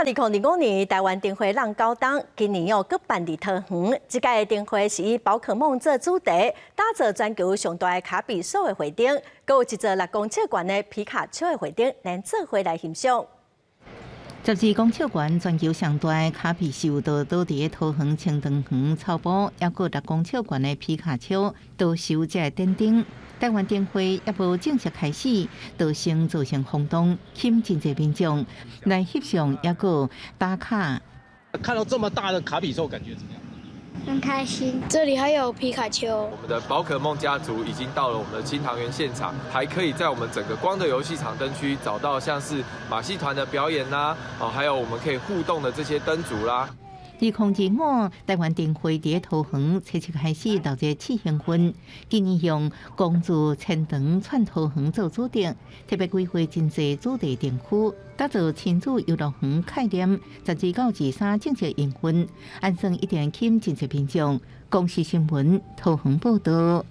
2025年台灣燈會挵九冬，今年又閣辦佇桃園。這屆燈會是以寶可夢做主題，打造全球上大的卡比獸的會燈，閣有一座6公尺懸的皮卡丘的會燈，咱做伙來欣賞。12公尺懸全球上大的卡比獸就倒佇桃園清塘園草埔，抑閣6公尺懸的皮卡丘都受這个展燈。台灣燈會猶無正式開始，就先造成轟動，吸引真濟民眾來翕相，抑閣打卡。看到這麼大的卡比獸，感覺怎麼樣？很開心。這裡還有皮卡丘。我們的寶可夢家族已經到了我們的清塘園現場，還可以在我們整個光的遊戲場燈區找到像是馬戲團的表演啦，哦，還有我們可以互動的這些燈組啦。2025台灣燈會佇桃園初七開始熱熱試營運，今年用光自千長串桃園做主題，特別規劃真濟主題燈區，打造親子遊樂園概念。12到23正式營運，按算一定吸引真濟民眾。公視新聞桃園報道。